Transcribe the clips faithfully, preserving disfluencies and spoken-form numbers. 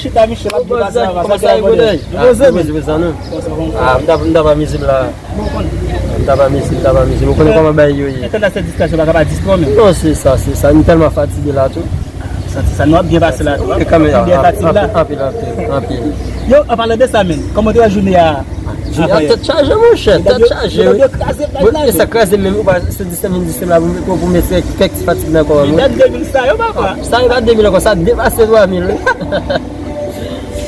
Chita, Michel, ap di pase a, sa ki ap fè, brother? Ah, poze, poze sa, non. Ah, m t ap, m t ap amize m la. M t ap amize, m t ap amize m. Ou konnen kòman bagay yo ye. Tandans se distraksyon, pa ka pa distrè w, men. Non, se sa, se sa. M tèlman fatige la tou. Santi sa, nou ap byen pase la tou. Wi, kanmenm, byen fatige la. Anpil, anpil, anpil. Yo, an palan de sa, menm, kòman te wè jounen a? Jounen a tèt chaje, monchè, tèt chaje, wi. E sa kraze menm, ou pa se distrè, vin distrè m la pou, pou, pou met kèk, kèk ti fatig nan kò a, wi. Dat de mil sa yo, papa. Sa yo pa de mil ankò, sa depase twa mil, wi.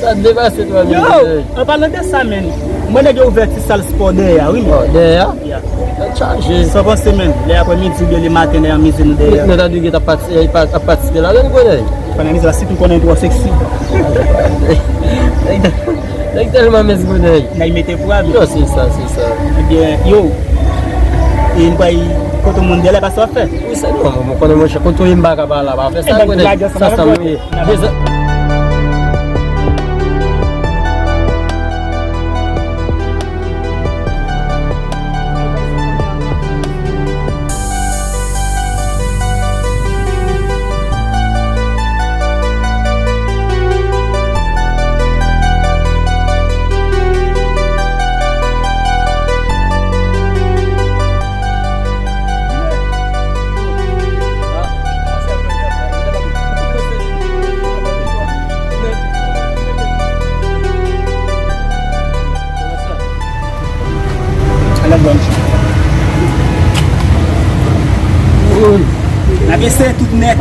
Sa depase twa mil. Yo, an palan de sa, menm, mwen nèg yo ouvè ti sal spò dèyè a, wi, menm. Oh, dèyè a? Ya. Tèt chaje. Sa w panse, menm? Lè aprè midi oubyen lè maten, lè an mize nou dèyè a. Nou ta dwe gentan pati-, eh, pa-, ap patisipe ladan l, konnen. Fanatik la, sitou konnen twò seksi. Nèg tèlman mens, konnen. Nèg mete frap. Non, se sa, se sa. Ebyen, yo. E m kwè kote moun dèyè la, pa sa w ap fè. Wi, sa non, mwen konnen, monchè, kote w ye, m pa ka pa la, pa fè sa, konnen. Sa, sa m ye. N ap eseye tout nèt.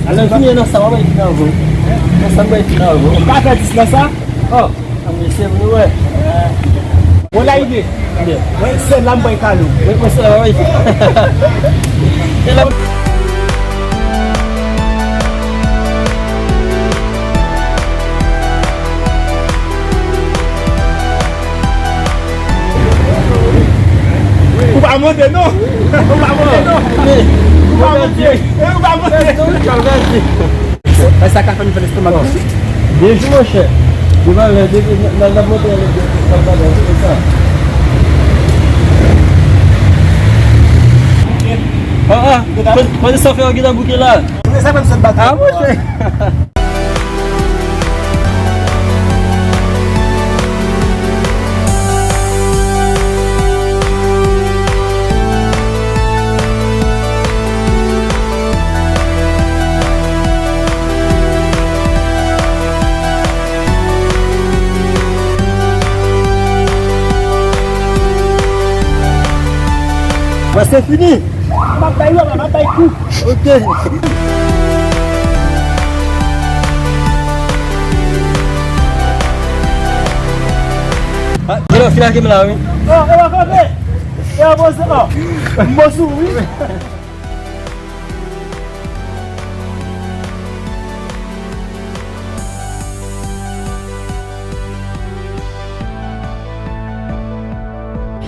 Alò, vini nan sa, w ap bay fini avè w. Nan sa, m bay fini avè w. Ou pa fè dis nan sa? Oh, a mesye, vini wè. Bon, la ide. Mwen se la, m bay kado. Mwen, mwen se la, wi. E la. Ou pa monte, non. Ou pa monte, non. Ou pa monte. E ou pa monte. Sa ka fè nou fè lestomak nou. De jou, monchè. Devan lè, depi n ap monte, n ap monte, se sa. Ah, ah. Kote, kote sa fè yo gentan bouke la? Sa fè m sot bak. Ah, monchè. Wè, se fini. M ap bay lòt, m ap bay kou. Ok. Ah, genlè w fin ak m la, wi. Oh, e pa kanpe. E pa poze, oh. M bon sou, wi.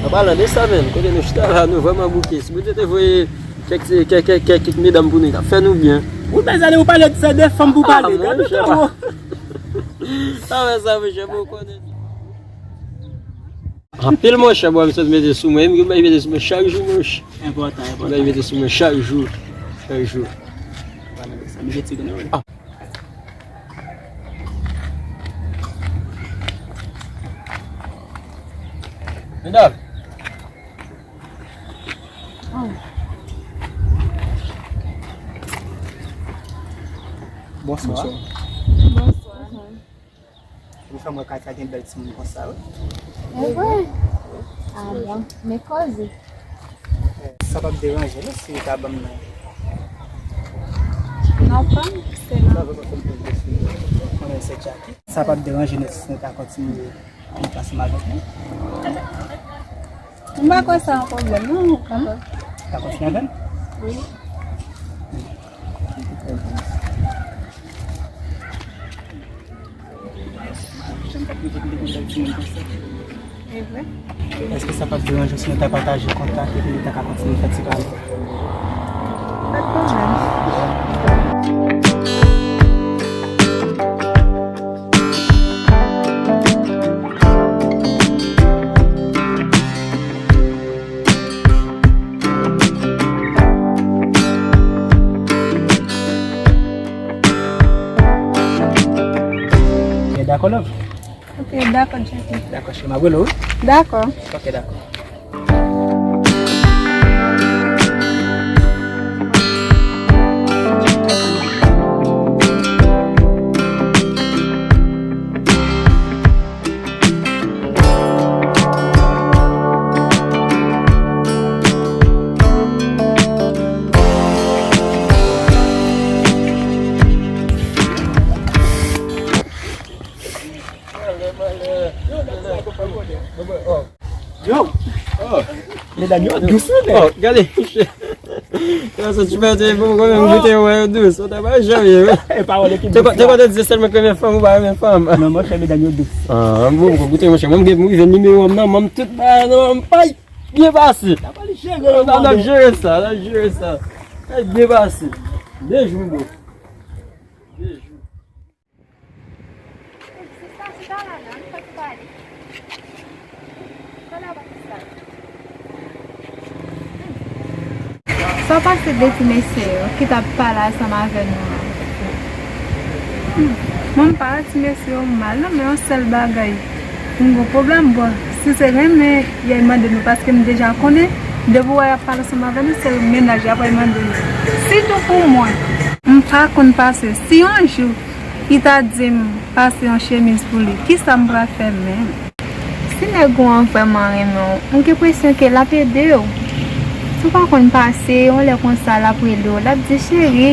An palan de sa menm, kote nou chita la, nou vrèman bouke. Si Bondye te voye kèk, kèk, kèk, kèk, kèk medam pou nou, li t ap fè nou byen. Ou bezwen ou pale de sa de fanm pou pale. Ah, gade monchè. Sa wè sa, monchè, bon konnen. Anpil, monchè, bò, m sot mete sou mwen. M bay mete sou mwen chak jou, monchè. Enpòtan, enpòtan. M bay mete sou mwen chak jou. Chak jou. Sa m retire nan. Ah. Medam. Bonswa. Bonswa. Bonswa. Ou fè m wè kay sa gen bèl timoun konsa, wi. E vre? Ah bon. Men koze. Sa p ap deranje nou si ou ta ban m nan. Non, pa m, se la. Mwen menm se Jackie. Sa p ap deranje nou si nou ta kontinye ansanm avèk nou? M pa kwè sa yon pwoblèm, non, papa. Ka kontinye avè m? Wi. E vre? Èske sa p ap deranje w si nou ta pataje kontak epi nou ta ka kontinye fè ti pale? Pa t pwoblèm. Dakò, love? Ok, dakò, Jackie. Dakò, cheri, m ap rele w, wi. Dakò. Ok, dakò. Yo! Oh. Medam yo dous, wi, men. Oh, gade. Yo, sa ti pèdi pou mwen, mwen goute, wè, yo dous. Ou ta pa janm ye, wi. E pawòl ki dous la. Te konn di se sèlman ke renmen fanm, ou pa renmen fanm. Non, monchè, medam yo dous. Ah, bon, bon, goute, monchè. Mwen, mwen, mwen, nimewo m nan, mwen, tout bagay nan men m, pay, byen pase. N ap al jere, n ap jere sa, n ap jere sa. Ay, byen pase. De jou, bro. De jou. Sista, chita la, non, nou fèk pale. Pale avèk sista. Sa w panse de ti mesye yo ki t ap pale ansanm avè nou an? Hmm. Mwen, m pa wè ti mesye yo mal, non, men yon sèl bagay. M gen pwoblèm, bon, si se renmen, y al mande nou, paske m deja konnen, depi w wè y ap pale ansanm avè nou, se mennaj y ap al mande nou. Sitou pou mwen, m pa konn pase. Si yon jou, li ta di m pase yon chemiz pou li, kisa m pral fè menm? Si nèg ou an vrèman renmen w, ou gen presyon ke l ap ede w. Si w pa konn pase, yon lè konsa, l ap rele w, l ap di, cheri,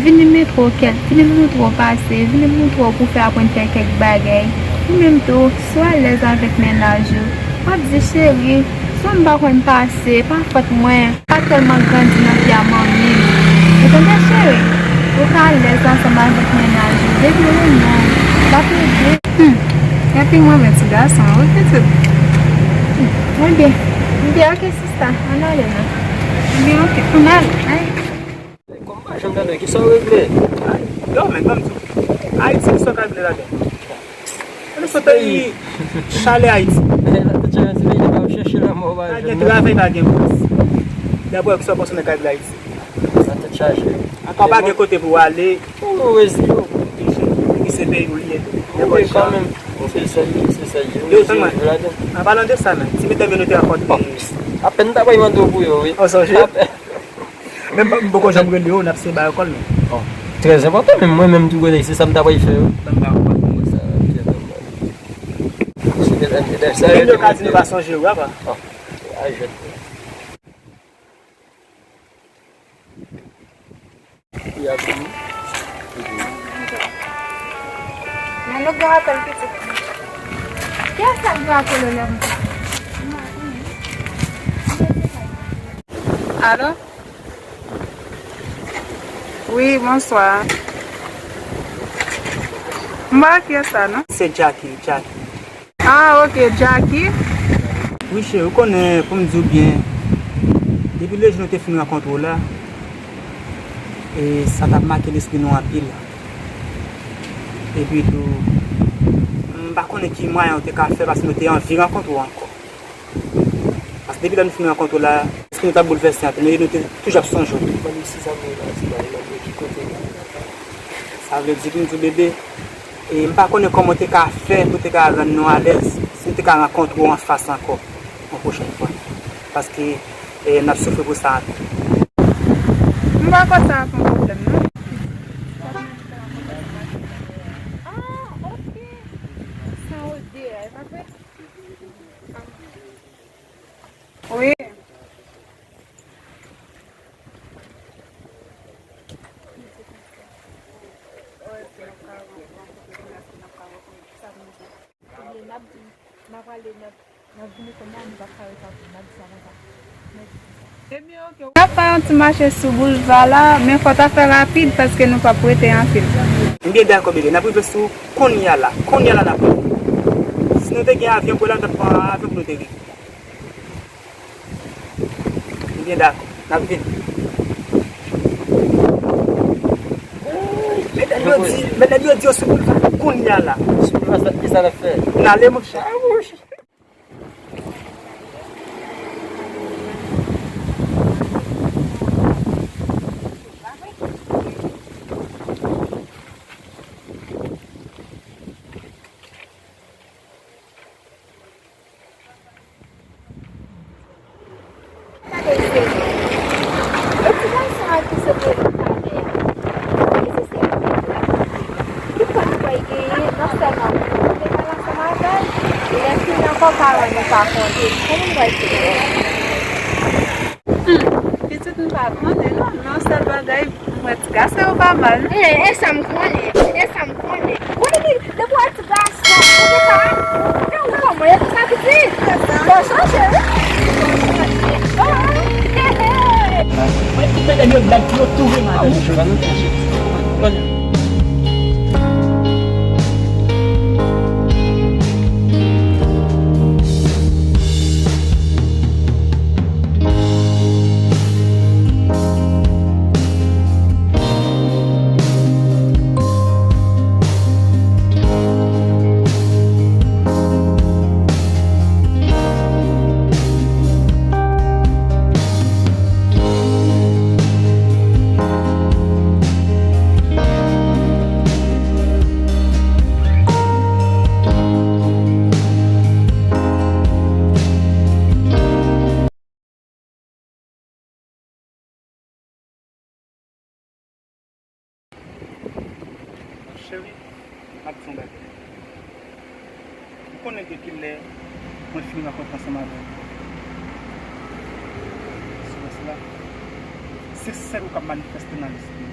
vini montre w kèk, vini montre w pase, vini montre w pou fè aprann fè kèk bagay. Ou menm tou, si w alèz avèk mennaj ou, w ap di, cheri, si w pa konn pase, pa fòt mwen. Pa tèlman grandi nan pye a manmi m. Ou tande, cheri? Ou ka alèz ansanm avèk mennaj ou. Depi ou renmen l, l ap ede. Hmm. Epi mwen, men ti gason, wi, pitit. Hmm. Ebyen, ebyen, ok, sista, ann ale, non. Ebyen, ok, ann ale. Ay. Kòm pa janm tande, kisa w regle? Ay, yo, men, ban m di w. Ayiti, kisa w ka regle ladan? Nou sot peyi chalè Ayiti. Nan tout chalè ti peyi, pa ap chèche lanmò, pa gen travay, pa gen plas. Dapre w, kisa w panse nan kay Ayiti? Nan tout chaje. Ankò pa gen kote pou w ale. Ou rezi yo. Ki se peyi w ye. Ou kanmenm. Ou se sèl, se sèl. Yo, tann mwen. An palan de sa, men, ti medam yo nou te rankontre. Apèn ta bay mande w pou yo, wi. Ou sonje? Apèn. Menm m poko janm rele yo, n ap se ba yo kòl, non. Bon. Trè enpòtan, men mwen menm tou, kote se sa m ta pral fè, wi. Ban m ba yo kòl pou mwen. Sa, trè enpòtan. Se de, de, de, sa, moun yo ka di nou pa sonje yo, apa. Bon. A jwèt. Li ap vini. Men nou gen apèl pitit. Kiyès sa k gen apèl ou lè konsa? Alo? Wi, bonswa. M pa wè kiyès sa, non. Se Jackie, Jackie. Ah, ok, Jackie. Wi, cheri, ou konnen, pou m di w byen, depi lejou nou te fin rankontre w la, e sa t ap make lespri nou anpil. Epi tou, m pa konnen ki mwayen ou te ka fè, paske nou te anvi rankontre w ankò. Paske depi lè nou fin rankontre w la, lespri nou t ap boulvèse anpil, nou, nou te toujou ap sonje w. Mande si sa vle di, mande ki kote. Sa vle di pou m di w, bebe, e m pa konnen kòman w te ka fè pou w te ka rann nou alèz, si nou te ka rankontre w anfas ankò yon pwochèn fwa. Paske, e, n ap soufri pou sa anpil. M pa kwè sa ap yon pwoblèm, non. Ah, ok. Sa w di a, e pa vre? Wi. N ap di, n ap prale, n ap, n ap vini kounye a, nou p ap ka rete anpil. N ap di sa konsa. N ap di sa. Ebyen, oke. N ap fè yon ti mache sou boulva la, men fò w ta fè rapid paske nou p ap rete anpil. M byen dakò, bebe. N ap rive sou kounye a la. Kounye a la n ap rive. Si nou te gen avyon pou la, nou t ap pran avyon pou nou te rive. M byen dakò. N ap vini. Men nèg yo di, men nèg yo di yo sou boulva kounye a la. Sou boulva sa, ki sa l ap fè? N ale, monchè. Gade seri. Yon ti gason ak ti sot de lakay. Li se seri. Li konn kwè l genyen, non sèlman pou nou te pale ansanm avè l, lè fini ankò paran nou pa konte. Kòman m pral fè? Hmm, pitit m pa konnen non, men yon sèl bagay, m wè ti gason yo pa mal. E, e sa m konnen, e sa m konnen. Wi, depi w wè ti gason, ou te ka, ou te wè mwen, e konsa pitit. Bon, chanje, wi. Bon, he, he. Mwen, tout medam yo blag pou yo touve madanm yo. Cheri, m ap di w yon bagay. Ou konnen depi lè mwen fin rankontre ansanm avè w, sou wè sila, se sèl ou k ap manifeste nan lespri m.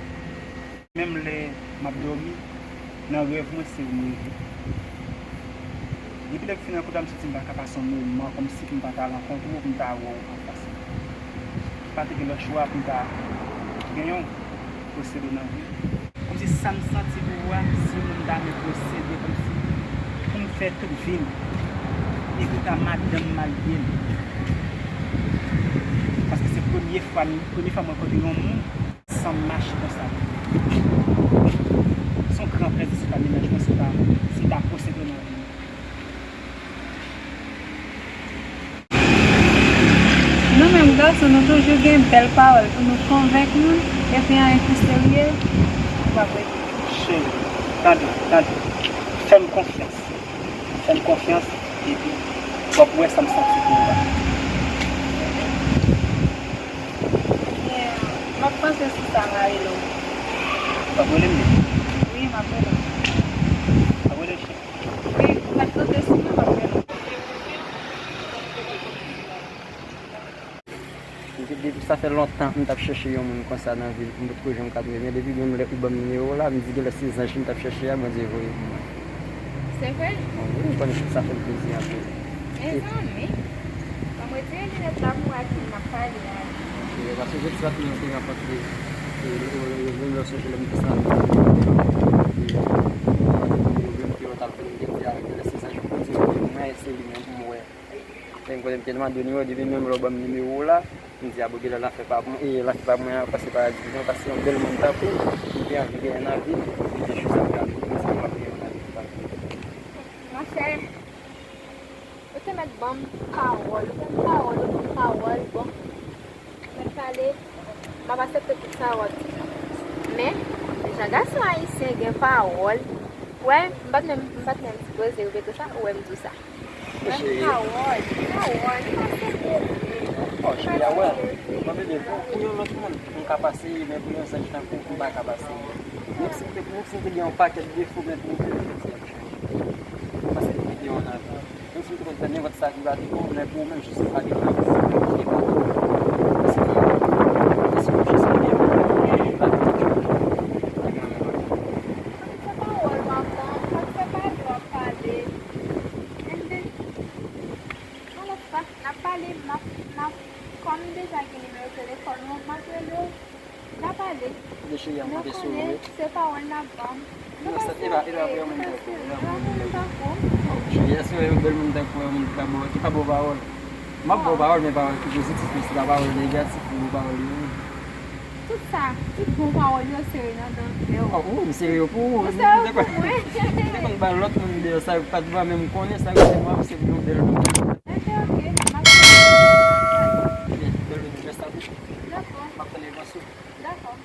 Menm lè m ap dòmi, nan rèv mwen, se ou m reve. Depi lè m fin rankontre w, m santi m pa ka pase yon moman kòmsi pou m pa ta rankontre w, pou m ta wè w anfas. M pa te gen lòt chwa pou m ta genyen w, posede w nan vi m. Kòmsi sa m santi pou ou a, se ou menm m ta renmen posede, kòmsi pou m fè tout vi m. Epi w ta madanm marye m. Paske se premye fwa, premye fwa mwen rankontre yon moun san m mache konsa. Se yon gran plèzi si w ta mennaj mwen, si w ta, si w ta posede w nan vi m. Nou menm gason, nou toujou gen bèl pawòl pou nou konvenk moun, epi anyen ki serye, nou p ap rete. Cheri, tande, tande. Fè m konfyans. Fè m konfyans, epi w ap wè sa m santi pou ou a. Ebyen, m ap panse sou sa, m a rele w. W ap rele m? Wi, m ap rele w. W ap rele l, cheri? Wi, ou pa t konte sou mwen, m ap rele w. Depi, depi sa fè lontan m t ap chèche yon moun konsa nan vi m, m potko janm ka twouve. Men depi menm lè ou ban m nimewo w la, m di genlè se zanj m t ap chèche a, Bondye voye pou mwen. Se vre? Bon, wi, m konnen sa fè m plezi anpil. Mezanmi, ban m retire linèt la pou m wè ak ki m ap pale a. Ok, paske jodi sa tou nou te rankontre, e, ou, ou, ou menm lè w sonje lè m te sanble ou, ou te rankontre nimewo m, te wè w t ap vin, m te di a genlè se zanj Bondye voye pou mwen, e se li menm pou m wè. Lè m konnen m te mande w nimewo, depi menm lè w ban m nimewo w la, m di a bon genlè lafè pa mwen, e lafè pa mwen an, paske pa di mwen, paske yon bèl moun tankou w, m te anvi genyen nan vi m, m te jis ap gade, m di m ap genyen nan vi m tankou w. Monchè, ou te mèt ban m pawòl, ou ban m pawòl, ou ban m pawòl, bon. Mèt pale, m ap aksepte tout sa w ap di. Men, jan gason ayisyen gen pawòl, wè, m pa t menm, m pa t menm sipoze repete sa, ou wè m di w sa. Mwen, pawòl, pawòl, li pa serye vre. Bon, cheri a, wè, mwen vle di, pou, pou yon lòt moun, m ka pase, men pou yon zanj tankou w, m pa ka pase. Menm si m te, menm si m te gen yon pakèt defo, men pou mwen, paske m te gen yon avi. Menm si m te konn fè nenpòt sa ki pa te bon, men pou ou menm, jis pa gen anvi, se pa bon. Paske, paske jis pa gen anvi, pa gen anvi. Sa pawòl w ap ban m, sa pale w ap pale. And then, yon lòt fwa, n ap pale, m ap, m ap, kòm m deja gen nimewo, Sa, e pa, e pa vrè moun tankou w, e pa vrè moun tankou w. Cheri, èske yon bèl moun tankou w, yon moun ki ka ba w, ki ka ba w pawòl? M ap ba w pawòl, men pawòl ki pozitif, men se pa pawòl negatif pou ba w pawòl yo. Tout sa, tout bon pawòl yo sere nan dan kè w. Oh, oh, m sere yo pou ou. Ou sere yo pou mwen. M te konn ba lòt moun deyò sa, yo pa t ba menm konnen sa, yo se mwen, se yon bèl moun. Enben, ok, m ap tann. Bèl moun, rès la pou. Dakò. M ap tann repons ou. Dakò.